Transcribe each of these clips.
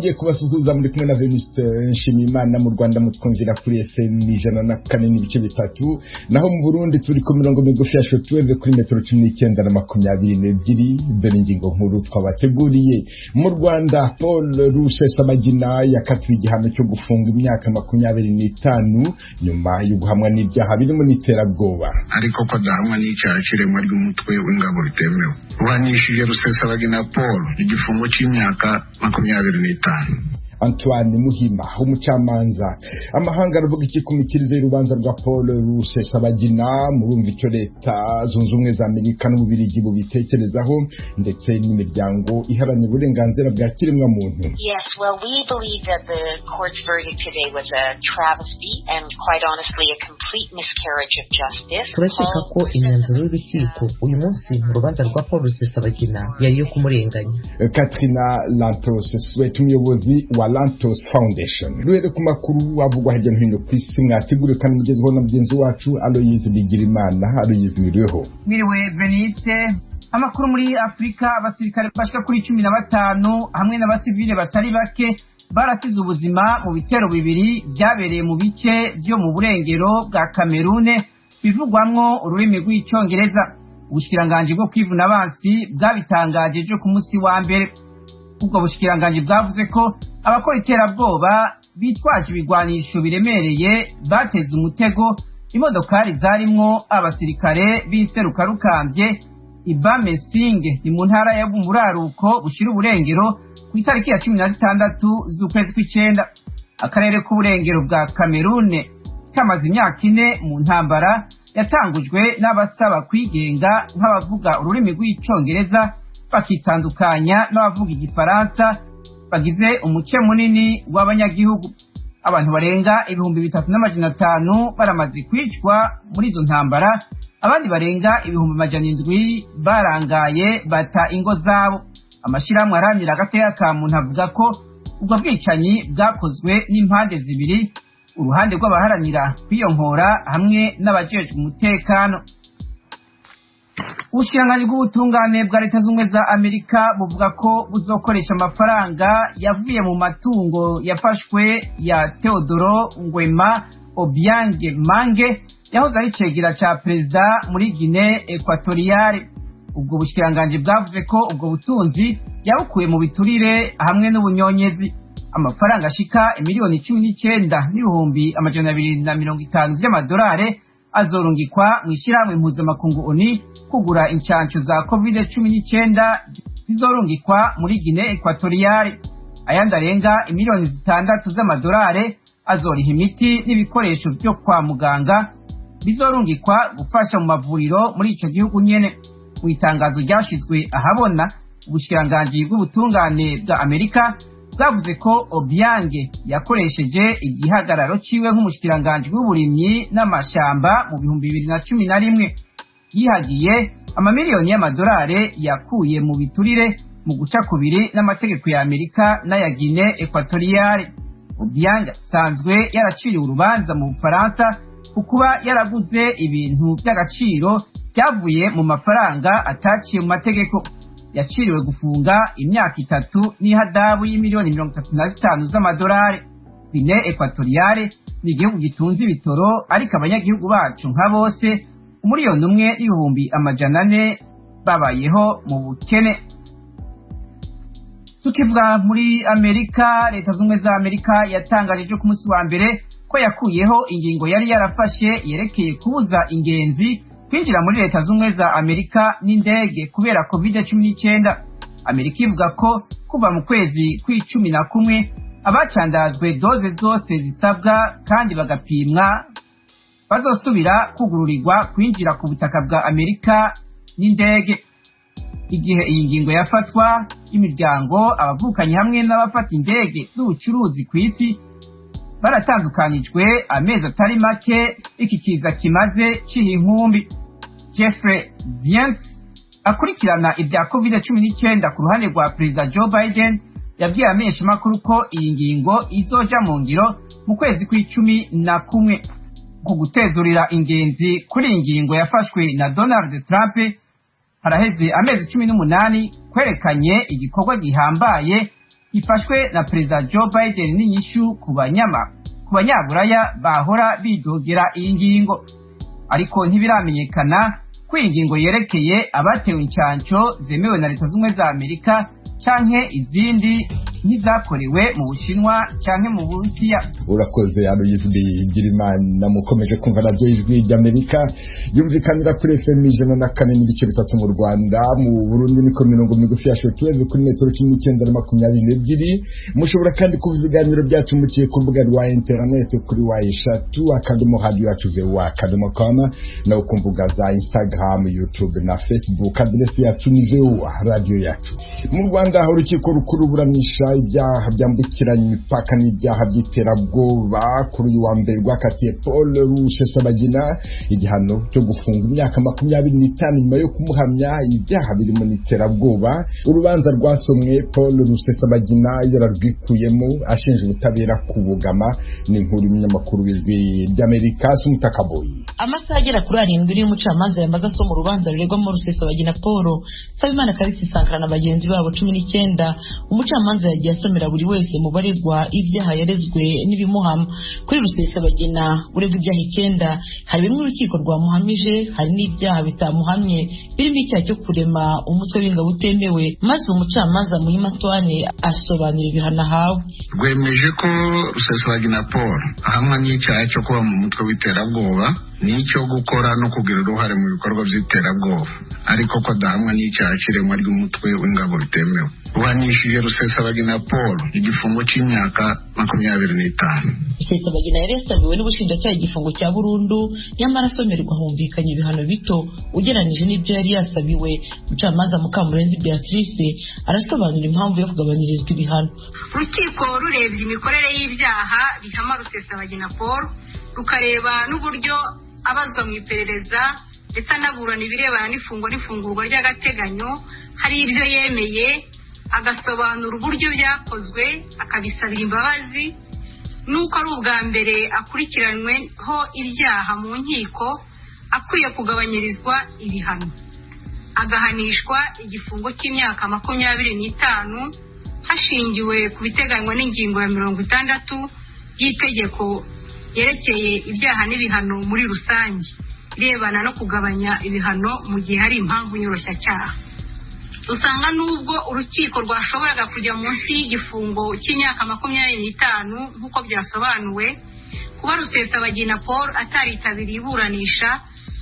Ngiye kubasuhuza, muri kumwe na Venuste Nshimiyimana. Mu Rwanda mutwumvira kuri FM 104.3, naho mu Burundi turi ku mirongo migufi ya shortwave kuri metero 19 na 22. Dore ingingo nkuru twabateguriye. Mu Rwanda, Paul Rusesabagina yakatiwe igihano cyo gufunga imyaka 25 nyuma yo guhamwa n'ibyaha birimo n'iterabwoba. Ariko ko adahamwa n'icyaha cy'iremwa ry'umutwe w'ingabo bitemewe, ruhanishije Rusesabagina Paul igifungo cy'imyaka 25. Antoine Muhima, umucamanza. Amahanga aravuga iki ku mikirize y'urubanza rwa Paul Rusesabagina? Murumva icyo Leta Zunze Ubumwe za Amerika n'Ububirigi bubitekerezaho, ndetse n'imiryango iharanira uburenganzira bwa kiremwamuntu. Yes, well, we believe that the court's verdict today was a travesty and, quite honestly, a complete miscarriage of justice. Turakeka ko imyanzuro y'urukiko uyu munsi mu rubanza rwa Paul Rusesabagina yari iyo kumurenganya. Katrina Lantos Swett, umuyobozi wa Lantos Foundation. Duhere ku makuru avugwa hirya no hino ku isi, mwateguriwe kandi mugezweho na mugenzi wacu Aloyizi Bigirimana. Aloyizi, wiriweho? Mwiriwe, Veniste. Amakuru muri Afurika: abasirikare bashika kuri 15 hamwe n'abasivile batari bake barasize ubuzima mu bitero bibiri byabereye mu bice byo mu burengero bwa Kamerune bivugwamwo ururimi rw'Icongereza. Ubushikiranganji bwo kwivuna abansi bwabitangaje ejo ku munsi wa mbere. Ubwo bushikiranganji bwavuze ko abakora iterabwoba bitwaje ibigwanisho biremereye bateze umutego imodokari zarimwo abasirikare b'iserukarukambye i Bamesing, ni mu ntara yo mu buraruko bushira uburengero, ku itariki ya 16 z'ukwezi kw'icenda. Akarere k'uburengero bwa Kamerune kamaze imyaka 4 mu ntambara yatangujwe n'abasaba kwigenga nk'abavuga ururimi rw'Icongereza, bakitandukanya n'abavuga Igifaransa bagize umuce munini w'abanyagihugu. Abantu barenga 3500 baramaze kwicwa muri izo ntambara, abandi barenga 700,000 barangaye bata ingo zabo. Amashyirahamwe aharanira agateka ka muntu avuga ko ubwo bwicanyi bwakozwe n'impande zibiri, uruhande rw'abaharanira kwiyonkora hamwe n'abajejwe umutekano. Ubushikiranganji bw'ubutungane bwa Leta z'Ubumwe za Amerika buvuga ko buzokoresha amafaranga yavuye mu matungo yafashwe ya Teodoro Ngwema Obiange Mange, yahoze ari icegera ca perezida muri Guinée Equatoriale. Ubwo bushikiranganji bwavuze ko ubwo butunzi yabukuye mu biturire hamwe n'ubunyonyezi. Amafaranga ashika 19,250,000 vy'amadolari azorungikwa mu ishyirahamwe mpuzamakungu ONU kugura incanco za COVID-19 zizorungikwa muri Guinée Equatoriale. Ayandi arenga 6 miliyoni z'amadolari azoriha imiti n'ibikoresho vyo kwa muganga bizorungikwa gufasha mu mavuriro muri ico gihugu nyene. Mu itangazo ryashizwe ahabona, ubushikiranganji bw'ubutungane bwa Amerika bwavuze ko Obiange yakoresheje igihagararo ciwe nk'umushikiranganji w'uburimyi n'amashamba mu 2011, yihagiye amamiliyoni y'amadolari yakuye mu biturire mu guca kubiri n'amategeko ya Amerika n'aya Guinée Equatoriale. Obiang asanzwe yaraciriwe urubanza mu Bufaransa ku kuba yaraguze ibintu by'agaciro byavuye mu mafaranga ataciye mu mategeko. Yaciriwe gufunga imyaka 3 n'ihadabu y'imiliyoni 35 z'amadolari. Guinée Equatoriale ni igihugu gitunze ibitoro, ariko abanyagihugu bacu nka bose, 1,400,000, babayeho mu bukene. Tukivuga muri Amerika, Leta z'Ubumwe za Amerika yatangaje ejo ku munsi wa mbere ko yakuyeho ingingo yari yarafashe yerekeye kubuza ingenzi kwinjira muri Leta z'Ubumwe za Amerika n'indege kubera COVID-19. Amerika ivuga ko kuva mu kwezi kw'icumi na kumwe abacandazwe doze zose zisabwa kandi bagapimwa bazosubira kugururirwa kwinjira ku butaka bwa Amerika n'indege. Igihe iyi ngingo yafatwa, imiryango, abavukanyi hamwe n'abafata indege z'ubucuruzi ku isi baratandukanijwe amezi atari make iki kiza kimaze ciha inkumbi. Jeffrey Zients, akurikirana ibya COVID-19 ku ruhande rwa Perezida Joe Biden, yabwiye abamenyeshamakuru ko iyi ngingo izoja mu ngiro mu kwezi kw'icumi na kumwe. Ku gutezurira ingenzi kuri iyi ngingo yafashwe na Donald Trump haraheze amezi 18 kwerekanye igikorwa gihambaye. gifashwe na Perezida Joe Biden n'inyishu ku banyaburaya bahora bidogera iyi ngingo. Ariko ntibiramenyekana ko iyi ngingo yerekeye abatewe incanco zemewe na Leta Z'Ubumwe za Amerika canke izindi nk'izakorewe mu Bushinwa canke mu Burusiya. Urakoze Aloyizi Bigirimana. Mukomeje kumva radiyo Ijwi ry'Amerika yumvikanira kuri FM 104.3 mu Rwanda. Mu Burundi niko mirongo migufi ya shortwave kuri metero 19 na 22. Mushobora kandi kuva ibiganiro byacu muciye ku rubuga rwa interineti kuri w3.radioyacu.com no ku mbuga za Instagram, YouTube na Facebook. Aderesi yacu ni VOA Radio Yacu. Mu Rwanda, urukiko rukuru ruburanisha ibyaha byambukiranya imipaka n'ibyaha by'iterabwoba kuri uyu wa mbere rwakatiye Paul Rusesabagina igihano cyo gufunga imyaka 25 nyuma yo kumuhamya ibyaha birimo n'iterabwoba. Urubanza rwasomwe Paul Rusesabagina yararwikuyemo ashinja ubutabera kubugama. Ni inkuru y'umunyamakuru w'Ijwi ry'Amerika Sumutakaboyi. Amasaha agera kuri 7 niyo umucamanza yamaze asoma urubanza ruregwamo Rusesabagina Paul, Nsabimana Callixte Sankara na bagenzi babo 19. Umucamanza yagiye asomera buri wese mu baregwa ibyaha yarezwe n'ibimuhama. Kuri Rusesabagina uregwa ibyaha 9, hari bimwe urukiko rwamuhamije, hari n'ibyaha bitamuhamye birimo icyaha cyo kurema umutwe w'ingabo utemewe, maze umucamanza Muhima Antoine asobanura ibihano ahawe. Rwemeje ko Rusesabagina Paul ahamwa n'icyaha cyo kuba mu mutwe w'iterabwoba n'icyo gukora no kugira uruhare mu bikorwa by'iterabwoba, ariko ko adahamwa n'icyaha cy'iremwa ry'umutwe w'ingabo bitemewe. Ruhanishije Rusesabagina Paul igifungo cy'imyaka 25. Rusesabagina yari yasabiwe n'ubushinjacyaha igifungo cya burundu, nyamara asomerwa humvikanye ibihano bito ugereranije n'ibyo yari yasabiwe. Umucamanza Mukamurenzi Beatrice arasobanura impamvu yo kugabanyirizwa ibihano. Urukiko rurebye imikorere y'ibyaha bihama Rusesabagina Paul, rukareba n'uburyo abazwa mu iperereza ndetse anaburana ibirebana n'ifungwa n'ifungurwa ry'agateganyo, hari ibyo yemeye agasobanura uburyo byakozwe akabisabira imbabazi, n'uko ari ubwa mbere akurikiranyweho ibyaha mu nkiko, akwiye kugabanyirizwa ibihano agahanishwa igifungo cy'imyaka 25 hashingiwe ku biteganywa n'ingingo ya 60 y'itegeko yerekeye ibyaha n'ibihano muri rusange irebana no kugabanya ibihano mu gihe hari impamvu nyoroshyacyaha. Usanga nubwo urukiko rwashoboraga kujya munsi y'igifungo cy'imyaka 25 nk'uko byasobanuwe, kuba Rusesabagina Paul ataritabiriye iburanisha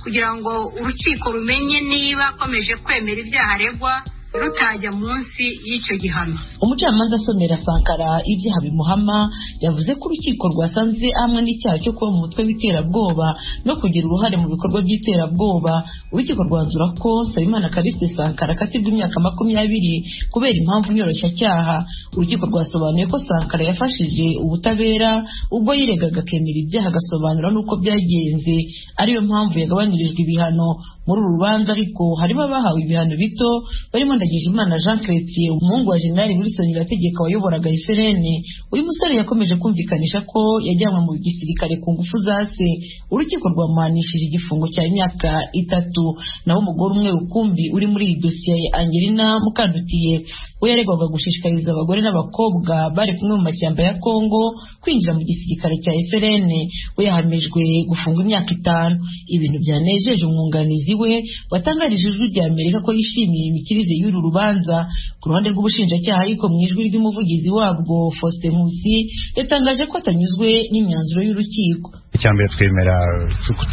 kugira ngo urukiko rumenye niba akomeje kwemera ibyaha aregwa rutajya munsi y'icyo gihano. Umucamanza asomera Sankara ibyaha bimuhama yavuze ko urukiko rwasanze hamwe n'icyaha cyo kuba mu mutwe w'iterabwoba no kugira uruhare mu bikorwa by'iterabwoba. Urukiko rwanzura ko Nsabimana Callixte Sankara akatirwa imyaka 20 kubera impamvu nyoroshyacyaha. Urukiko rwasobanuye ko Sankara yafashije ubutabera ubwo yiregaga akemera ibyaha agasobanura n'uko byagenze, ariyo mpamvu yagabanyirijwe ibihano. Muri uru rubanza ariko harimo abahawe ibihano bito barimo Ndagijimana Jean Chrétien, umuhungu wa General Wilson Irategeka wayoboraga FRN. Uyu musore yakomeje kumvikanisha ko yajyanwe mu gisirikare ku ngufu za se. Urukiko rwamuhanishije igifungo cya imyaka 3. Naho umugore umwe rukumbi uri muri iyi dosiye ya Angelina Mukandutiye, we yaregwaga gushishikariza abagore n'abakobwa bari kumwe mu mashyamba ya Kongo kwinjira mu gisirikare cya FRN. We yahamijwe gufungwa imyaka 5. Ibintu byanejeje umwunganizi we watangarije Ijwi rya Amerika ko yishimiye imikirize y'uru rubanza. Ku ruhande rw'ubushinjacyaha ariko mu ijwi ry'umuvugizi wabwo Faustin Nkusi yatangaje ko atanyuzwe n'imyanzuro y'urukiko. Icya mbere twemera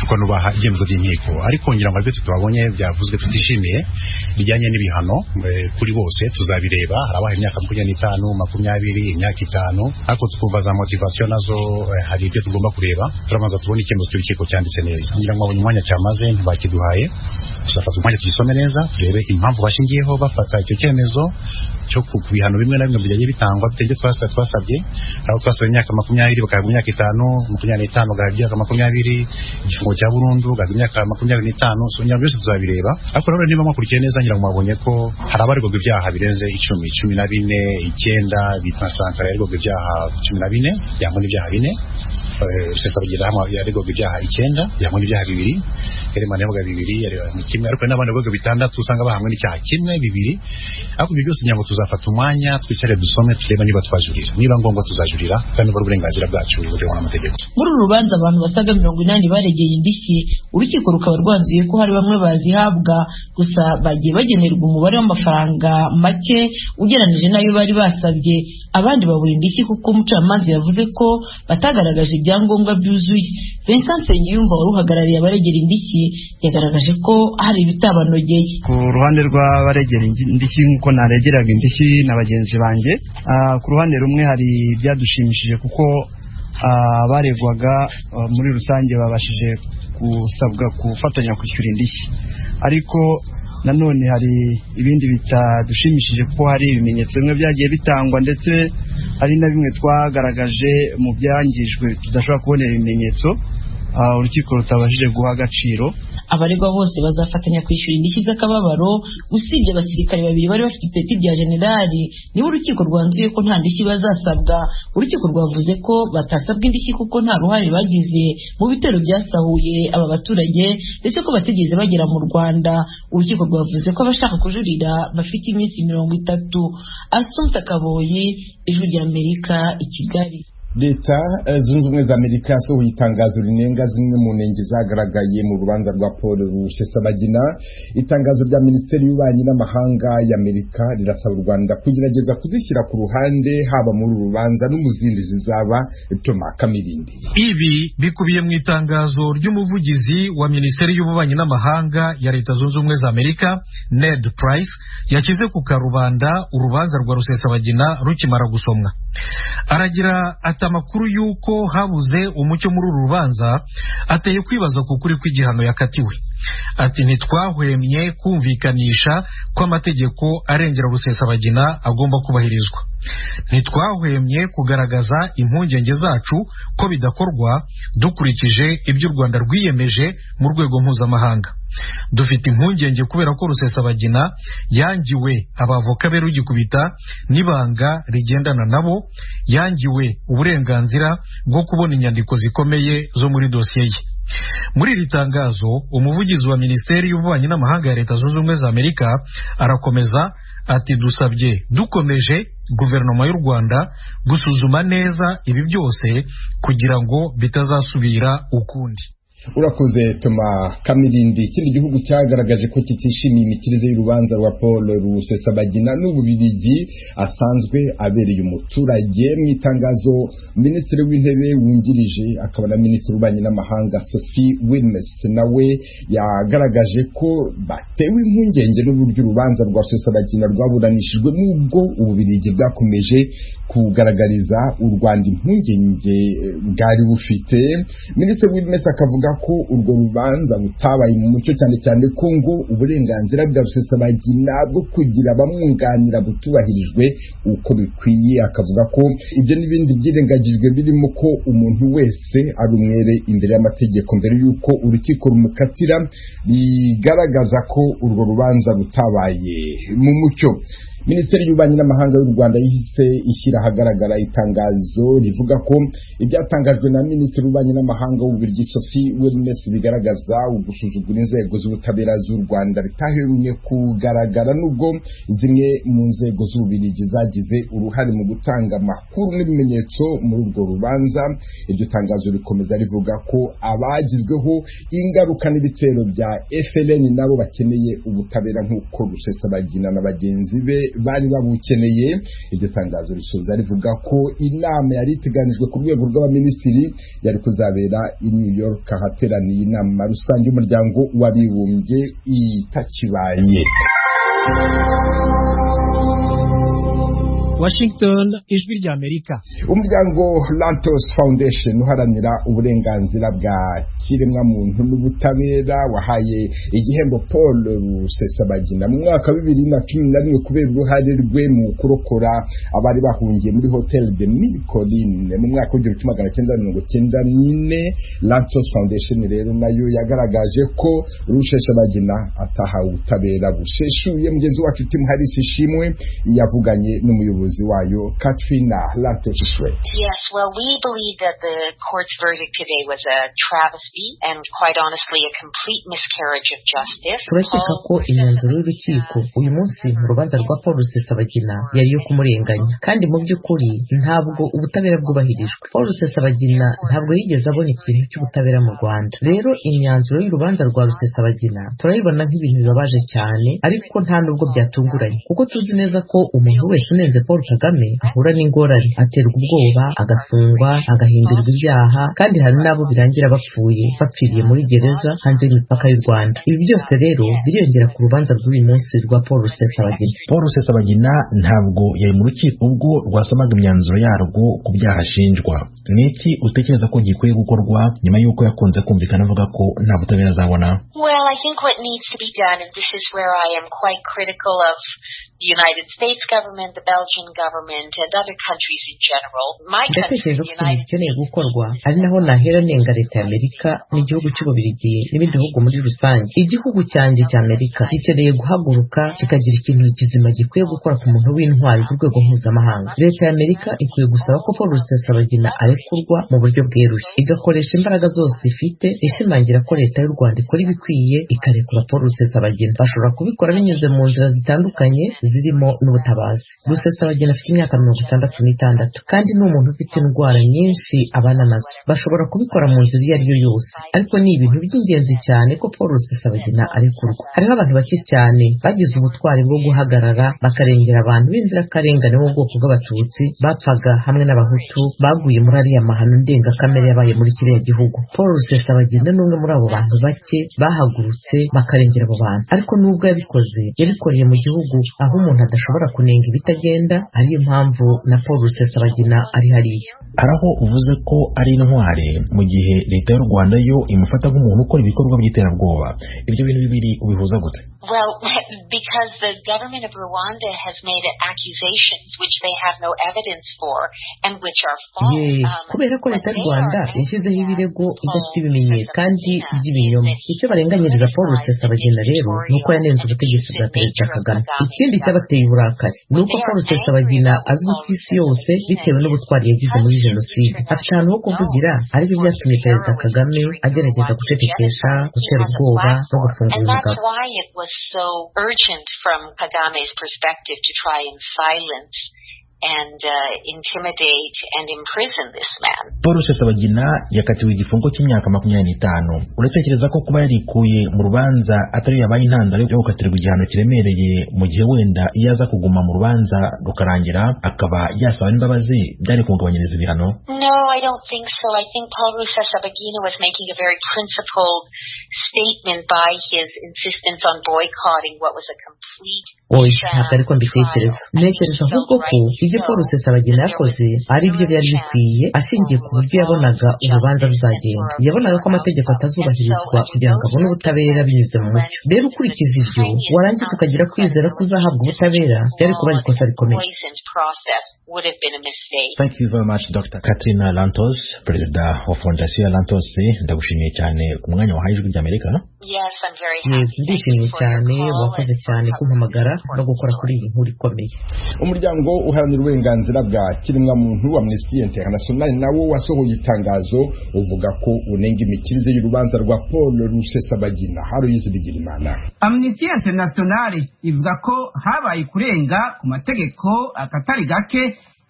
tukanubaha ibyemezo by'inkiko, ariko ngira ngo aribyo tutabonye byavuzwe tutishimiye bijyanye n'ibihano kuri bose tuzabireba. Hari abaha imyaka 25, 20, imyaka 5, ariko tukumva za motivation nazo hari ibyo tugomba kureba. Turabanza tubone icyemezo cy'urukiko cyanditse neza. Ngira ngo abonye umwanya cyamaze ntibakiduhaye, tuzafata umwanya tugisome neza turebe impamvu bashingiyeho bafata icyo cyemezo cyo ku bihano bimwe na bimwe byagiye bitangwa bitewe n'ibyo twasabye. Aho twasabye imyaka 20 bakahabwa imyaka 5, 25 bagahabwa imyaka 20, igifungo cya burundu bagahabwa imyaka 25. So ngira byose tuzabireba, ariko rero niba mwakurikiye neza ngira ngo mwabonye ko hari abaregwaga ibyaha birenze 10, 14, 9, bitwa Sankara yaregwaga ibyaha 14 byangwa n'ibyaha 4. Rusesabagina yaregwaga ibyaha 9, yahamwe n'ibyaha 2, Herman yaregwaga 2, yaregwaga kimwe, ariko n'abandi baregwaga 6 usanga bahamwe n'icyaha kimwe 2. Ariko ibyo byose ngira ngo tuzafata umwanya twicare dusome turebe niba twajurira, niba ngombwa tuzajurira kandi bari uburenganzira bwacu buteganywa n'amategeko. Muri uru rubanza abantu basaga 80 baregeye indishyi, urukiko rukaba rwanzuye ko hari bamwe bazihabwa, gusa bagiye bagenerwa umubare w'amafaranga make ugereranije n'ayo bari basabye. Abandi babura indishyi kuko umucamanza yavuze ko batagaragaje ibyangombwa byuzuye. Vincent Nsengiyumva wari uhagarariye abaregera indishyi yagaragaje ko hari ibitabanogeye. Ku ruhande rw'abaregera indishyi, nk'uko naregeraga indishyi na bagenzi banjye, ku ruhande rumwe hari ibyadushimishije kuko abaregwaga muri rusange babashije gusabwa gufatanya kwishyura indishyi, ariko nanone hari ibindi bitadushimishije kuko hari ibimenyetso bimwe byagiye bitangwa ndetse hari na bimwe twagaragaje mu byangijwe tudashobora kubonera ibimenyetso, urukiko rutabashije guha agaciro. Abaregwa bose bazafatanya kwishyura indishyi z'akababaro, usibye abasirikare babiri bari bafite ipeti rya generali nibo urukiko rwanzuye ko nta ndishyi bazasabwa. Urukiko rwavuze ko batasabwa indishyi kuko nta ruhare bagize mu bitero byasahuye aba baturage ndetse ko batigeze bagera mu Rwanda. Urukiko rwavuze ko abashaka kujurira bafite iminsi 30. Assumpta Kaboyi, Ijwi ry'Amerika, i Kigali. Leta Zunze Ubumwe za Amerika yasohoye itangazo rinenga zimwe mu nenge zagaragaye mu rubanza rwa Paul Rusesabagina. Itangazo rya Minisiteri y'Ububanyi n'Amahanga y'Amerika rirasaba u Rwanda kugerageza kuzishyira ku ruhande haba muri uru rubanza no mu zindi zizaba. Toma Kamirindi. Ibi bikubiye mu itangazo ry'umuvugizi wa Minisiteri y'Ububanyi n'Amahanga ya Leta Zunze Ubumwe za Amerika, Ned Price, yashyize ku karubanda urubanza rwa Rusesabagina rukimara gusomwa. Aragira ati amakuru y'uko habuze umucyo muri uru rubanza ateye kwibaza ku kuri kw'igihano yakatiwe. Ati ntitwahwemye kumvikanisha ko amategeko arengera Rusesabagina agomba kubahirizwa. Ntitwahwemye kugaragaza impungenge zacu ko bidakorwa dukurikije ibyo u Rwanda rwiyemeje mu rwego mpuzamahanga. Dufite impungenge kubera ko Rusesabagina yangiwe abavoka be rugikubita n'ibanga rigendana nabo, yangiwe uburenganzira bwo kubona inyandiko zikomeye zo muri dosiye ye. Muri iri tangazo umuvugizi wa Minisiteri y'Ububanyi n'Amahanga ya Leta Zunze Ubumwe za Amerika arakomeza ati dusabye dukomeje guverinoma y'u Rwanda gusuzuma neza ibi byose kugira ngo bitazasubira ukundi. Urakoze Toma Kamirindi. Ikindi gihugu cyagaragaje ko kitishimiye imikirize y'urubanza rwa Paul Rusesabagina n'Ububirigi asanzwe abereye umuturage. Mu itangazo Minisitiri w'Intebe wungirije akaba na Minisitiri w'Ububanyi n'Amahanga Sophie Wilmes nawe yagaragaje ko batewe impungenge n'uburyo urubanza rwa Rusesabagina rwaburanishijwe, n'ubwo Ububirigi bwakomeje kugaragariza u Rwanda impungenge bwari bufite. Minisitiri Wilmes akavuga ko urwo rubanza rutabaye mu mucyo, cyane cyane ko ngo uburenganzira bwa Rusesabagina bwo kugira abamwunganira butubahirijwe uko bikwiye. Akavuga ko ibyo n'ibindi byirengagijwe birimo ko umuntu wese ari umwere imbere y'amategeko mbere y'uko urukiko rumukatira, bigaragaza ko urwo rubanza rutabaye mu mucyo. Minisiteri y'Ububanyi n'Amahanga y'u Rwanda yahise ishyira ahagaragara itangazo rivuga ko ibyatangajwe na Minisitiri w'Ububanyi n'Amahanga w'Ububiligi Sophie Wilmes bigaragaza ugusuzugura inzego z'ubutabera z'u Rwanda bitahwemye kugaragara, nubwo zimwe mu nzego z'Ububiligi zagize uruhare mu gutanga amakuru n'ibimenyetso muri urwo rubanza. Iryo tangazo rikomeza rivuga ko abagizweho ingaruka n'ibitero bya FLN nabo bakeneye ubutabera nk'uko Rusesabagina na bagenzi be bari babukeneye. Iryo tangazo risoza rivuga ko inama yari iteganijwe ku rwego rw'abaminisitiri yari kuzabera i New York ahateraniye inama rusange y'umuryango w'abibumbye itakibaye. Washington, Ijwi ry'Amerika. Umuryango Lantos Foundation uharanira uburenganzira bwa kiremwamuntu n'ubutabera wahaye igihembo Paul Rusesabagina mu mwaka wa 2011 kubera uruhare rwe mu kurokora abari bahungiye muri Hotel de Mille Collines mu mwaka wa 1994. Lantos Foundation rero nayo yagaragaje ko Rusesabagina atahawe ubutabera buseshuye. Mugenzi wacu Tim Harris Ishimwe yavuganye n'umuyobozi n'umuyobozi wayo Katrina Lantos Swett. Yes, well, we believe that the court's verdict today was a travesty and quite honestly a complete miscarriage of justice. Turakeka ko imyanzuro y'urukiko uyu munsi mu rubanza rwa Paul Rusesabagina yari iyo kumurenganya, kandi mu by'ukuri ntabwo ubutabera bwubahirijwe. Paul Rusesabagina ntabwo yigeze abona ikintu cy'ubutabera mu Rwanda. Rero imyanzuro y'urubanza rwa Rusesabagina turayibona nk'ibintu bibabaje cyane, ariko nta nubwo byatunguranye, kuko tuzi neza ko umuntu wese unenze Paul Kagame ahura n'ingorane, aterwa ubwoba, agafungwa, agahimbirwa ibyaha, kandi hari n'abo birangira bapfuye, bapfiriye muri gereza hanze y'imipaka y'u Rwanda. Ibi byose rero biriyongera ku rubanza rw'uyu munsi rwa Paul Rusesabagina. Paul Rusesabagina ntabwo yari mu rukiko ubwo rwasomaga imyanzuro yarwo ku byaha ashinjwa. Ni iki utekereza ko gikwiye gukorwa nyuma y'uko yakunze kumvikana avuga ko nta butabera azabona? Well, I think what needs to be done, and this is where I am quite critical of the United States government, the Belgian government, and other countries in general. My country, Ndatekereza the ko ikintu United gikeneye gukorwa, ari naho nahera nenga leta ya Amerika n'igihugu cy'Ububiligi n'ibindi bihugu muri rusange. Igihugu cyanjye cya Amerika gikeneye guhaguruka kikagira ikintu kizima gikwiye gukora ku muntu w'intwari ku rwego mpuzamahanga. Leta ya Amerika ikwiye gusaba ko Paul Rusesabagina arekurwa mu buryo bweruye, igakoresha imbaraga zose ifite ishimangira ko leta y'u Rwanda ikora ibikwiye ikarekura Paul Rusesabagina. Bashobora kubikora binyuze mu nzira zitandukanye zirimo n'ubutabazi. Rusesabagina afite imyaka 66, kandi ni umuntu ufite indwara nyinshi abana nazo. Bashobora kubikora mu nzira iyo ari yo yose, ariko ni ibintu by'ingenzi cyane ko Paul Rusesabagina arekurwa. Hariho abantu bake cyane bagize ubutwari bwo guhagarara bakarengera abantu b'inzirakarengane bo mu bwoko bw'Abatutsi bapfaga hamwe n'Abahutu baguye muri ariya mahano ndengakamere yabaye muri kiriya gihugu. Paul Rusesabagina ni umwe muri abo bantu bake bahagurutse bakarengera abo bantu, ariko nubwo yabikoze, yabikoreye mu gihugu aho umuntu adashobora kunenga ibitagenda, ariyo mpamvu na Paul Rusesabagina ari hariya. Hari aho uvuze ko ari intwari, mu gihe leta y'u Rwanda yo imufata nk'umuntu ukora ibikorwa by'iterabwoba. Ibyo bintu bibiri ubihuza gute? Well, because the government of Rwanda has made accusations which they have no evidence for and which are false. Ye, kubera ko leta y'u Rwanda yashyizeho ibirego idafite ibimenyetso kandi by'ibinyoma. Icyo barenganyiriza Paul Rusesabagina rero ni uko yanenze ubutegetsi bwa Perezida Kagame. Ikindi cyabateye uburakari ni uko Paul Rusesabagina azwi ku isi yose bitewe n'ubutwari yagize muri jenoside. Afite ahantu ho kuvugira, aribyo byatumye Perezida Kagame agerageza gucecekesha, gutera ubwoba no gufunga And uyu that's mugabo. why it was so urgent from Kagame's perspective to try and silence and intimidate and imprison this man. Paul Rusesabagina yakatiwe igifungo cy'imyaka 25. Uratekereza ko kuba yarikuye mu rubanza atari yabaye intandaro yo gukatirwa igihano kiremereye, mu gihe wenda iyo aza kuguma mu rubanza rukarangira akaba yasaba n'imbabazi byari kumugabanyiriza ibihano? No, I don't think so. I think Paul Rusesabagina was making a very principled statement by his insistence on boycotting what was a complete Oya, ntabwo ariko mbitekereza. Ntekereza ahubwo ko ibyo Paul Rusesabagina yakoze ari byo byari bikwiye, ashingiye ku buryo yabonaga urubanza ruzagenda. Yabonaga ko amategeko atazubahirizwa kugira ngo abone ubutabera binyuze mu mucyo. Rero ukurikije ibyo, warangiza ukagira kwizera ko uzahabwa ubutabera, byari kuba ari ikosa rikomeye. poisoned process would have been a mistake. Thank you very much, Dr. Katrina Lantos, perezida wa Fondasiyo ya Lantos. Ndagushimiye cyane ku mwanya wahaye Ijwi ry'Amerika. Yes, I'm very Yego, happy. ndishimye cyane, wakoze cyane kumpamagara no gukora kuri iyi nkuru ikomeye. Umuryango uharanira uburenganzira bwa kiremwamuntu Amnesty International nawo wasohoye itangazo uvuga ko unenga imikirize y'urubanza rwa Paul Rusesabagina. Aloyizi Bigirimana. Amnesty International ivuga ko habaye kurenga ku mategeko akatari gake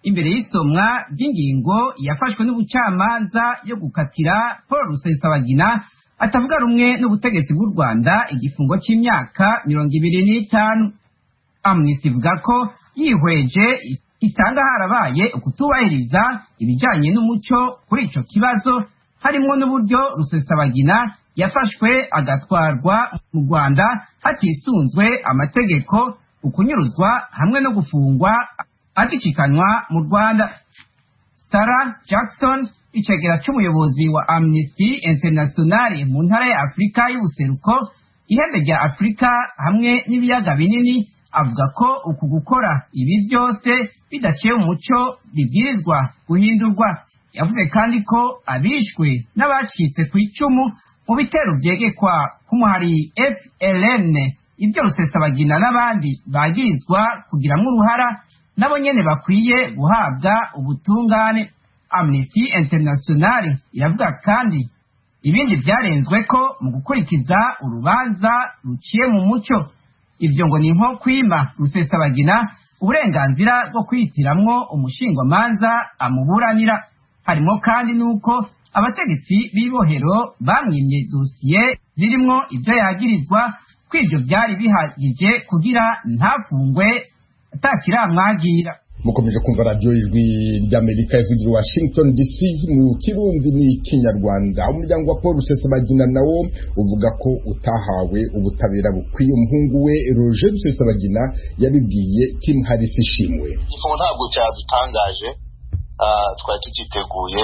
imbere y'isomwa ry'ingingo yafashwe n'ubucamanza yo gukatira Paul Rusesabagina atavuga rumwe n'ubutegetsi bw'u Rwanda igifungo cy'imyaka 25. Amnesty ivuga ko yihweje isanga harabaye ukutubahiriza ibijyanye n'umuco kuri ico kibazo, harimwo n'uburyo Rusesabagina yafashwe agatwarwa mu Rwanda hatisunzwe amategeko, ukunyuruzwa hamwe no gufungwa agishikanwa mu Rwanda. Sarah Jackson, icegera c'umuyobozi wa Amnesty International mu ntara ya Afurika y'ubuseruko, ihembe rya Afurika hamwe n'ibiyaga binini, avuga ko uku gukora ibi byose bidaciye mu muco bibwirizwa guhindurwa. Yavuze kandi ko abishwe n'abacitse ku icumu mu bitero vyegekwa k'umuhari FLN, ibyo Rusesabagina n'abandi bagirizwa kugiramwo uruhara, nabo nyene bakwiye guhabwa ubutungane. Amnesty International iravuga kandi ibindi vyarenzwe ko mu gukurikiza urubanza ruciye mu mucyo. Ivyo ngo ni nko kwima Rusesabagina uburenganzira bwo kwitiramwo umushingwamanza amuburanira. Harimo kandi nuko abategetsi b'ibohero bamwimye dosiye zirimwo ivyo yagirizwa, ko ivyo vyari bihagije kugira ntafungwe atakiramwagira. Mukomeje kumva radiyo Ijwi ry'Amerika ivugira Washington DC mu Kirundi n'Ikinyarwanda. Umuryango wa Paul Rusesabagina nawo uvuga ko utahawe ubutabera bukwiye. Umuhungu we Roger Rusesabagina yabibwiye Kim Harris Ishimwe. Igifungo ntabwo cyadutangaje, twari tucyiteguye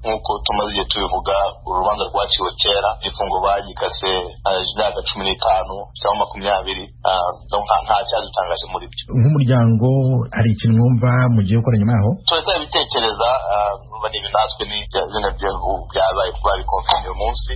nk'uko tumaze igihe tubivuga. Urubanza rwaciwe kera, igifungo bagikase imyaka 15 cyangwa 20, nta cyadutangaje muri byo. Nk'umuryango hari ikintu mwumva mugiye gukora nyuma yaho? Turacyabitekereza, ni natwe ni byabaye babikonfirmye uyu munsi,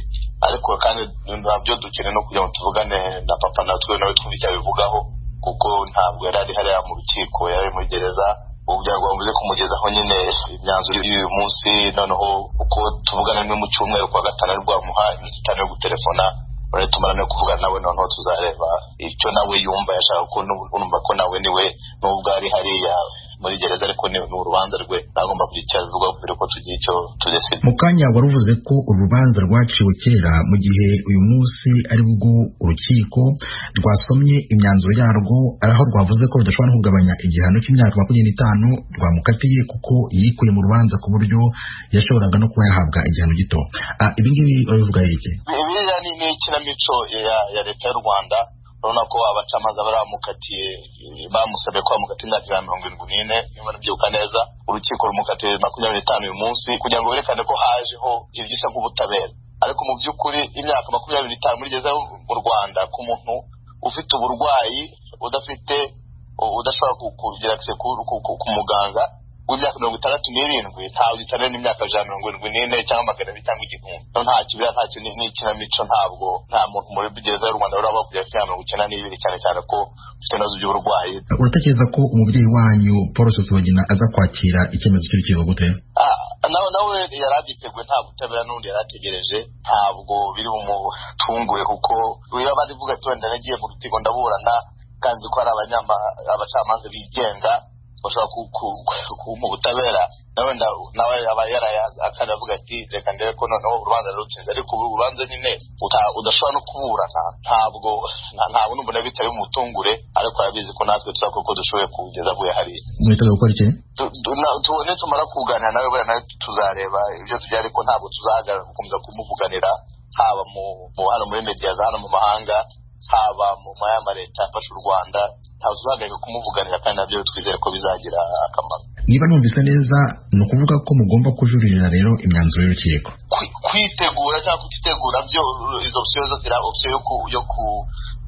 ariko kandi nabyo dukeneye no kugira ngo tuvugane na papa natwe nawe twumve icyo abivugaho, kuko ntabwo yari ari hariya mu rukiko, yari ari muri gereza. Ubu byagomba kumugezaho nyine imyanzuro y'uyu munsi, noneho uko tuvugana n'umwe mu cyumweru kwa gatanu ari bwamuha iminsi 5 yo gutelefona, none tumara no kuvugana nawe, noneho tuzareba icyo nawe yumva yashaka, ko numva ko nawe niwe nubwo ari hariya muri gereza ariko ni urubanza rwe nagomba kugira icyo abivugaho mbere ko tugira icyo tudesida. Mu kanya wari uvuze ko urubanza rwaciwe kera, mu gihe uyu munsi ari bwo urukiko rwasomye imyanzuro yarwo, aho rwavuze ko rudashobora no kugabanya igihano cy'imyaka 25 rwamukatiye kuko yikuye mu rubanza ku buryo yashoboraga no kuba yahabwa igihano gito. Ibi ngibi urabivuga iki? Biriya ni ikinamico ya leta y'u Rwanda. Urabona ko abacamanza baramukatiye, bamusabye ko bamukatiye imyaka 74 niba nabyibuka neza, urukiko rumukatiye 25 uyu munsi kugira ngo berekane ko hajeho ibyisa nk'ubutabera. Ariko mu by'ukuri imyaka 25 muri gereza mu Rwanda ku muntu ufite uburwayi udafite udashobora kugira access ku muganga w'imyaka 67 ntawe gitanira n'imyaka 174 cyangwa 200 cyangwa 1000. Ntacyo biriya ntacyo ni ikinamico, ntabwo nta muntu muri gereza y'u Rwanda uraba kugera kuri 92, cyane cyane ko ufite ibibazo by'uburwayi. Uratekereza ko umubyeyi wanyu Paul Rusesabagina aza kwakira icyemezo cy'urukiko gute? Nawe yari abyiteguye, nta butabera n'undi yari ategereje, ntabwo biri bumutunguye kuko iyo bari vuga ati wenda nagiye mu rukiko ndaburana kandi ko hari abacamanza bigenga bashobora kumuha ubutabera, nawe aba akanavuga ati reka ndebe ko noneho urubanza rutsinze. Ariko ubu urubanza nyine udashobora no kuburana, ntabwo numva bitari bumutungure, ariko arabizi ko natwe tuzakora uko dushoboye kugeza avuye hariya. Mwiteguye gukora iki? Nitumara kuganira nawe buriya nawe tuzareba ibyo tujya, ariko ntabwo tuzahagarara gukomeza kumuvuganira, haba hano muri media za hano mu mahanga, haba mu mayama leta afasha u Rwanda, ntabwo tuzahagarika kumuvuganira kandi nabyo twizere ko bizagira akamaro. Niba numvise neza, ni ukuvuga ko mugomba kujuririra rero imyanzuro y'urukiko? Kwitegura cyangwa kutitegura byo, izo opsiyo zose iri opsiyo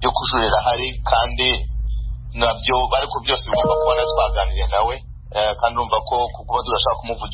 yo kujurira hari, kandi nabyo ariko byose bigomba kuba twaganiriye nawe, kandi urumva ko kuba tudashaka kumuvugira.